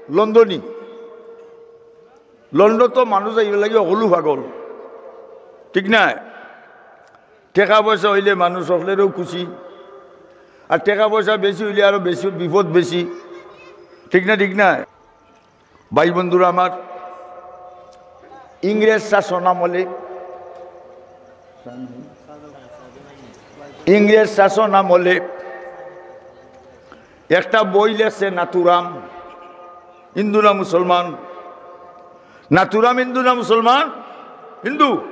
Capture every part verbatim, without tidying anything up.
লন্ডনী। লন্ডন তো মানুষ যাইবার লাগি অকলু পাগল, ঠিক না? টেকা পয়সা অইলে মানুষ অকলেরও খুশি, আর টেকা পয়সা বেশি অইলে আরো বেশি বিপদ বেশি, ঠিক না? ঠিক না? ভাই বন্ধুরা আমার, ইংরেজ শাসন আমলে, ইংরেজ শাসন আমলে একটা বই লেখছে নাথুরাম, হিন্দু না মুসলমান? নাথুরাম হিন্দু না মুসলমান? হিন্দু।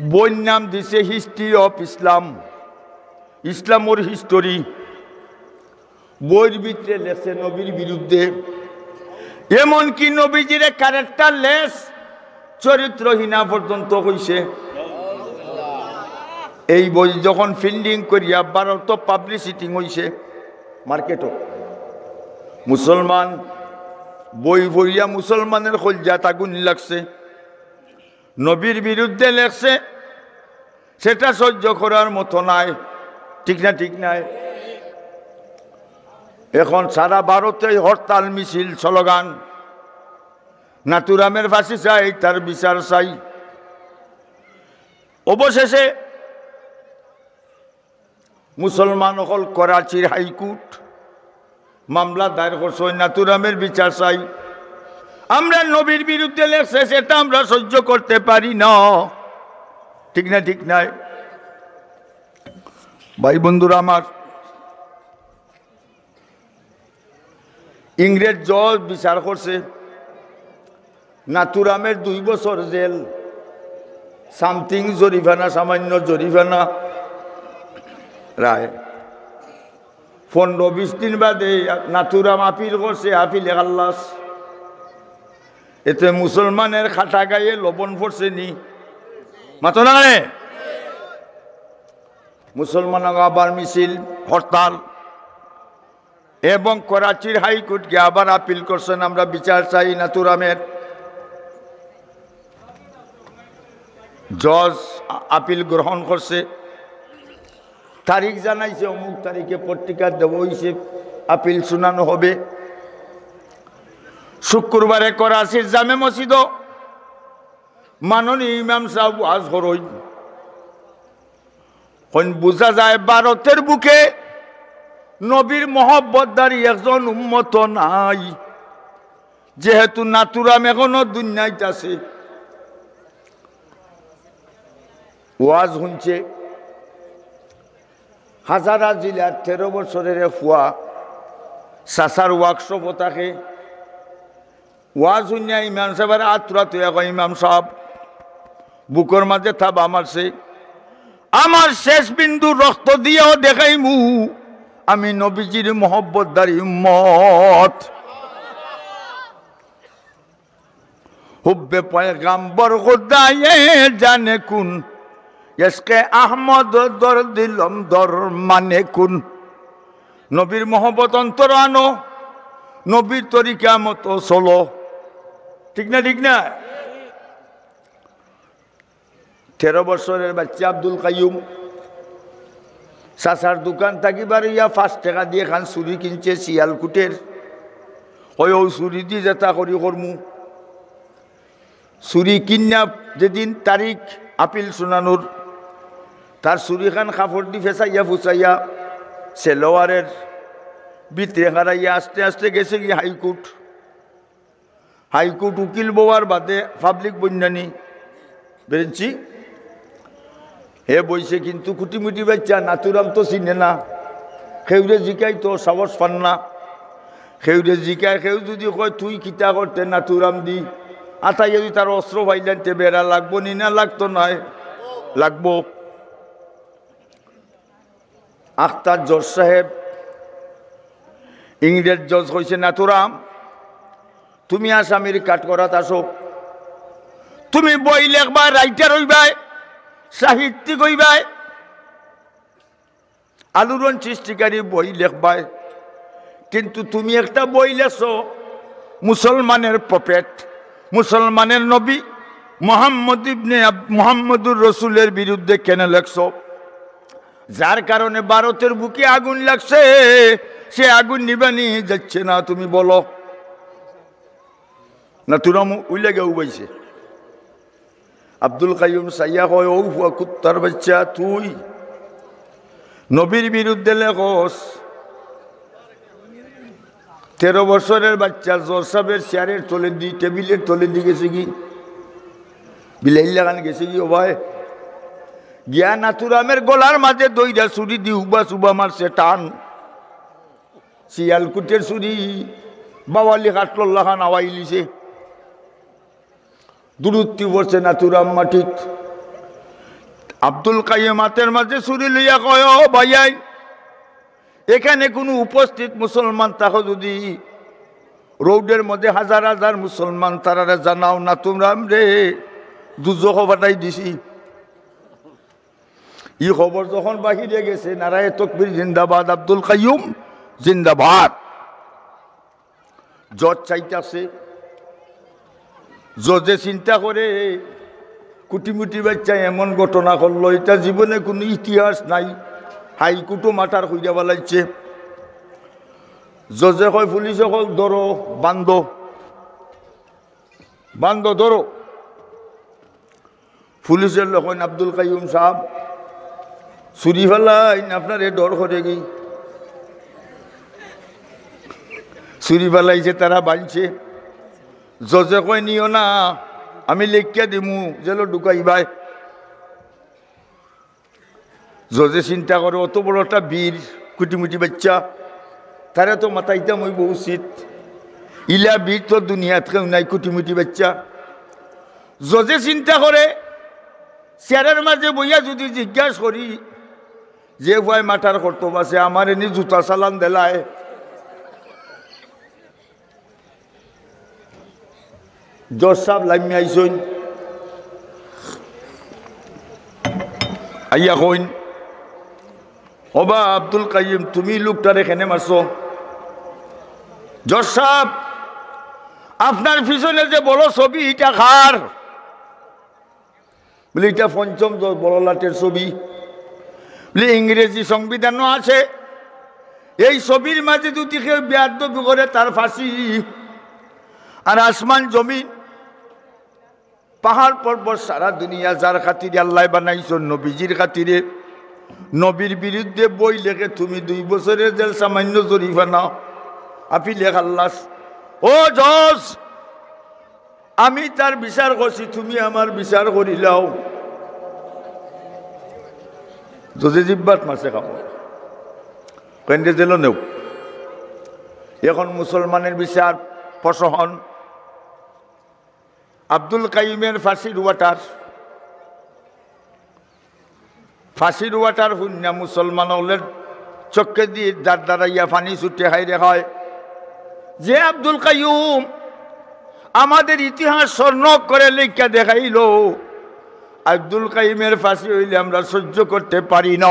বইর নাম দিছে History of Islam, ইসলামর হিস্টোরি। বইর ভিতরে লেখছে নবীর বিরুদ্ধে, এমনকি নবীজিরে ক্যারেক্টারলেস, চরিত্রহীনা পর্যন্ত কইছে। এই বই যখন প্রিন্টিং করিয়া ভারতো পাবলিশিং অইছে মার্কেটো, মুসলমান বই পড়িয়া মুসলমানের কলজাত আগুন লাগছে। নবীর বিরুদ্ধে লেখছে, সেটা সহ্য করার মতো নায়, ঠিক না? ঠিক নায়? এখন সারা ভারতে হরতাল, মিছিল, স্লোগান, নাথুরামের ফাঁসি চাই, তার বিচার চাই। অবশেষে মুসলমান অকল করাচির হাইকোর্ট মামলা দায়ের করছে, নাথুরামের বিচার চাই। আমরা নবীর বিরুদ্ধে লেখছে, সেটা আমরা সহ্য করতে পারি না, ঠিক না? ঠিক নায়? ভাই বন্ধুরা আমার, ইংরেজ জজ বিচার করছে, নাথুরামের দুই বছর জেল, সামথিং জরিফানা, সামান্য জরিফানা। রায় পনেরো বিশ দিন বাদে নাথুরাম আপিল করছে, আপিলে খাল্লাস। এতে মুসলমানের কাটা গায়ে লবণ পড়ছে নি? মাতো না রে? মুসলমান আবার মিছিল, হরতাল, এবং করাচির হাইকোর্ট গিয়া আবার আপিল করছেন, আমরা বিচার চাই নাথুরামের। জজ আ-, আপিল গ্রহণ করছে, তারিখ জানাইছে, অমুক তারিখে পত্রিকা দেওয়া হইছে, আপিল শুনানো হবে। শুক্রবারে করাচির জামে মসজিদো মাননীয় ইমাম সাহেব ওয়াজ করইন। কইন, বুঝা যায় ভারতের বুকে নবীর মহব্বতদারি একজন উম্মত নাই, যেহেতু নাথুরাম এখনো দুনিয়াত আছে। ওয়াজ হুনছে হাজারা জিলার তেরো বছরের ফুয়া, চাচার ওয়ার্কশপো থাকে। ওয়াজ হুনিয়া ইমাম সাহেবর আত্রা তুই এখন ইমাম সাহেব বুকর মাঝে থাবা মারছে, "আমার শেষ বিন্দু রক্ত দিয়াও দেখাইমু আমি নবীজির মহব্বতদারি উম্মত।" হুব্বে পয়গাম্বর খুদায়ে জানে কুন, ইশকে আহমদ দর দিলম দর মানে কুন। নবীর মহব্বত অন্তর আনো, নবীর তরিকা মতো চলো। ঠিক না? ঠিক না? তেরো বছরের বাচ্চা আব্দুল কাইয়ুম চাচার দোকান থাকি বারইয়া পাঁচ টেকা দিয়া খান চুড়ি কিনছে শিয়ালকুটের। কয়, "অউ চুড়ি দি যেতা করি করমু।" চুড়ি কিনা যেদিন তারিখ আপিল শুনানোর, তার চুড়ি খান কাপড় দি ফেছাইয়া ফুছাইয়া সেলোয়ারের ভিতরে হারাইয়া আস্তে আস্তে গেছে গি হাইকোর্ট। হাইকোর্ট উকিল বওয়ার বাদে পাবলিক বন্যানি বেরেন্সি হে বইছে, কিন্তু কুটিমুটি বাচ্চা নাথুরাম তো চিনে না, কেউরে জিকাইতো সাহস পার না। কেউরে জিকায়, কেউ যদি কয়, "তুই কিতা করতে নাথুরাম দি?" আতাইয়া যদি তার অস্ত্র পাইলেন, তে বেড়া লাগবো নি না লাগতো নায়? লাগবো। আখতার জজ সাহেব, ইংরেজ জজ কইছে, "নাথুরাম, তুমি আসামির কাঠগড়াত আছো, তুমি বই লেখবায়, রাইটার অইবায়, সাহিত্যিক অইবায়, আলোড়ন সৃষ্টিকারী বই লেখবায়, কিন্তু তুমি একটা বই লেখছো মুসলমানের পপেট, মুসলমানের নবী মোহাম্মদ ইবনে আব-, মোহাম্মদুর রসুলের বিরুদ্ধে কেন লেখছো? যার কারণে ভারতের বুকে আগুন লাগছে, সে আগুন নিবানি যাচ্ছে না, তুমি বলো। নাথুরাম উইলা গিয়া উবাইছে। আব্দুল কাইয়ুম চাইয়া কয়, "ও ফুয়া কুত্তার বাচ্চা, তুই নবীর বিরুদ্ধে লেখস?" তেরো বছরের বাচ্চা জজ সাবের চেয়ারের তলেদি, টেবিলের তলেদি গেছে কি, বিলাইর লাখান গেছে কি, ও ভাই। গিয়া নাথুরামের গলার মাঝে দইরা ছুরি দি উবা চুবা মারছে, টান। শিয়ালকুটের ছুরি, বাওয়ালি কাটলর লাখান আওয়াইলিছে। দুরুত্তি পড়ছে নাথুরাম মাটিত। আব্দুল কাইয়ুম আতের মাঝে ছুরি লইয়া কয়, "ও ভাইয়াই, এখানে কোনো উপস্থিত মুসলমান থাকো যদি, রোডের মধ্যে হাজার হাজার মুসলমান, তারারে জানাও নাথুরামরে দুজখো পাঠাই দিছি।" ই খবর যখন বাহিরে গেছে, নারায়ে তকবীর জিন্দাবাদ, আব্দুল কাইয়ুম জিন্দাবাদ। জজ চাইতাছে, জজে চিন্তা করে, কুটিমুটি বাচ্চা এমন ঘটনা করলো, এটা জীবনে কোনো ইতিহাস নাই, হাইকোর্টও মার্ডার কইরা ফালাইছে। জজে কয়, "পুলিশ অকল ধরো, বান্ধো, বান্ধো, ধরো।" পুলিশর লোক কইন, "আব্দুল কাইয়ুম সাব, ছুরি ফালাইন, আপনারে ডর করে কি?" ছুরি ফালাইছে, তারা বানছে। জজে কয়, "নিও না, আমি লেখিয়া দিমু, জেলো ঢুকাইবায়।" জজে চিন্তা করে, অত বড় একটা বীর, কুটিমুটি বাচ্চা, তারে তো মাতাইতাম অইবো উচিত। ইলা বীর তো দুনিয়াত কেউ নাই, কুটিমুটি বাচ্চা। জজে চিন্তা করে, চেয়ারের মাঝে বইয়া যদি জিজ্ঞাসা করি, যে ফুয়ায় মার্ডার করতো বাসে, আমারে নি জুতা চালান দিলায়। জজ সাব লামিয়া আইছইন, আইয়া কইন, "ওবা আব্দুল কাইয়ুম, তুমি লোকটারে কেনে মারছো?" "জজ সাব, আপনার পিছনে যে বড় ছবি, ইটা কার?" বলে, "ইটা পঞ্চম জ-, বড় লাটের ছবি।" বলে, "ইংরেজি সংবিধানও আছে, এই ছবির মাঝে যদি কেউ বেয়াদবি করে, তার ফাঁসি।" আর আসমান জমিন, পাহাড় পর্বত, সারা দুনিয়া যার খাতিরে আল্লায় বানাইছইন, নবীজির খাতিরে, নবীর বিরুদ্ধে বই লেখে তুমি দুই বছরের জেল, সামান্য জরিমানা, আপিলে খাল্লাস। ও জজ, আমি তার বিচার করছি, তুমি আমার বিচার করিলাও। জজে জিব্বাত মারছে কামড়, কইন দে জেলো নেও। এখন মুসলমানের বিচার প্রহসন। আব্দুল কাইয়ুমের ফাঁসির অর্ডার, ফাঁসির অর্ডার হুনিয়া মুসলমান অকলর চক্ষেদি দার দারাইয়া পানি ছুটে, হায়রে হায়। যে আব্দুল কাইয়ুম আমাদের ইতিহাস স্বর্ণ করে লেখিয়া দেখাইলো, আব্দুল কাইয়ুমের ফাঁসি অইলে আমরা সহ্য করতে পারি না।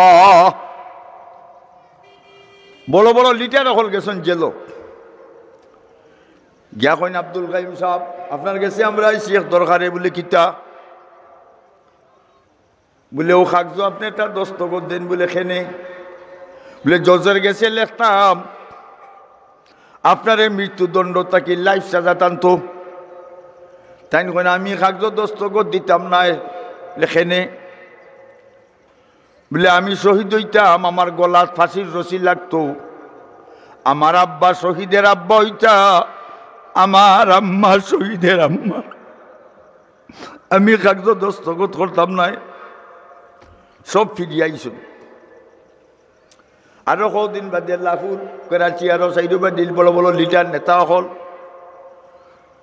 বড় বড় লিডার অকল গেছইন জেলো। গিয়া কইন, "আব্দুল কাইয়ুম সাব, আপনার গেছে আমরা আইছি এক দরকারে।" বলে, "কিতা?" বলে, "ও কাগজো আপনে একটা দস্তখত দেইন।" বলে, "কেনে?" বলে, "জজের গেছে লেখতাম আপনারে মৃত্যুদণ্ড থাকি লাইফ সাজা টানতো।" তাইন কইন, "আমি কাগজো দস্তখত দিতাম নায়।" বলে, "কেনে?" বলে, "আমি শহীদ অইতাম, আমার গলাত ফাঁসির রশি লাগতো, আমার আব্বা শহীদের আব্বা অইতা, আমার আম্মা শহীদের আম্মা, আমি কাগজো দস্তখত করতাম নায়।" সব ফিরিয়া আইছইন। আরো কদিন বাদে লাহোর, করাচি, আরো সাইডো বাদে বড় বড় লিডার নেতা অকল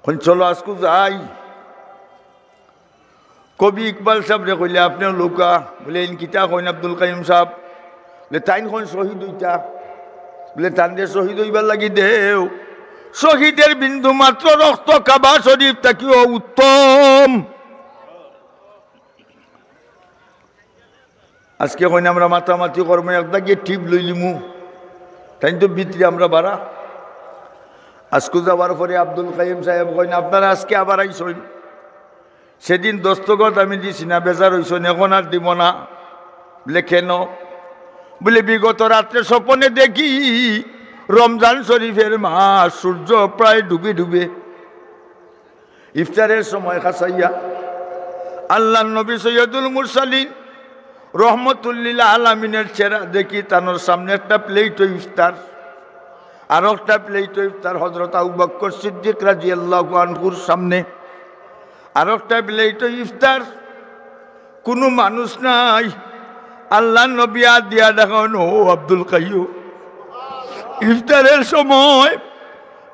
কইন, "চলো আজকু যাই।" কবি ইকবাল সাবরে কইলে, "আপনে লউক্কা।" বলে, "ইন কিতা কইন আব্দুল কাইয়ুম সাব?" বলে, "তাইন কইন শহীদ অইতা।" বলে, "তানরে শহীদ অইবার লাগি দেও, শহীদের বিন্দু মাত্র রক্ত কাবা শরীফ থাকিও উত্তম।" আজকে কইন আমরা মাতামাতি করমু, এক দাগিয়ে টিপ লইলিমু, তাইন তো ভিতরে আমরা বারা। আজকু যাওয়ার পরে আব্দুল কাইয়ুম সাব কইন, "আপনারা আজকে আবার আইছইন, সেদিন দস্তখত আমি দিছি না, বেজার অইছইন, এখন আর দিমু না।" বলে, "কেনে?" বলে, "বিগত রাত্রে স্বপনে দেখি রমজান শরীফের মাস, সূর্য প্রায় ডুবে ডুবে, ইফতারের সময় খাসাইয়া আল্লাহর নবী সৈয়দুল মুরসালিন রহমতুল্লিল আলামিনের চেহারা দেখি, তানোর সামনে একটা প্লেটো ইফতার, আর একটা প্লেটো ইফতার হযরত আবু বকর সিদ্দিক রাদিয়াল্লাহু আনহুর সামনে, আর একটা প্লেটো ইফতার, কোনো মানুষ নাই। আল্লাহর নবী আত দিয়া ডাকইন, "ও আব্দুল কাইয়ুম, ইফতারের সময়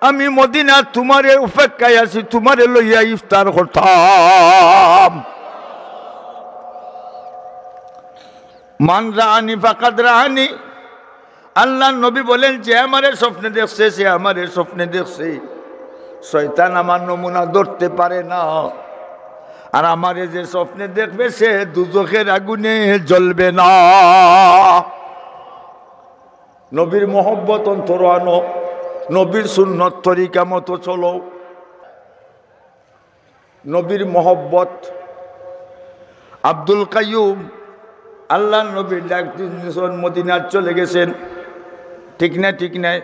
আমি মদিনা তোমারে অপেক্ষায় আছি, তোমারে লইয়া ইফতার করতাম।" মান রাআনি ফাকাদ রাআনি। আল্লাহর নবী বলেন, "যে আমারে স্বপ্নে দেখছে, সে আমারে স্বপ্নে দেখছে।" শয়তান আমার নমুনা ধরতে পারে না, আর আমারে যে স্বপ্নে দেখবে, সে দুজখের আগুনে জ্বলবে না। নবীর মহব্বত অন্তরো আনো, নবীর সুন্নত তরিকা মতো চলো। নবীর মহব্বত। আব্দুল কাইয়ুম, আল্লাহর নবীর ডাক দিছইন, মদিনাত চলে গেছেন, ঠিক না? ঠিক না?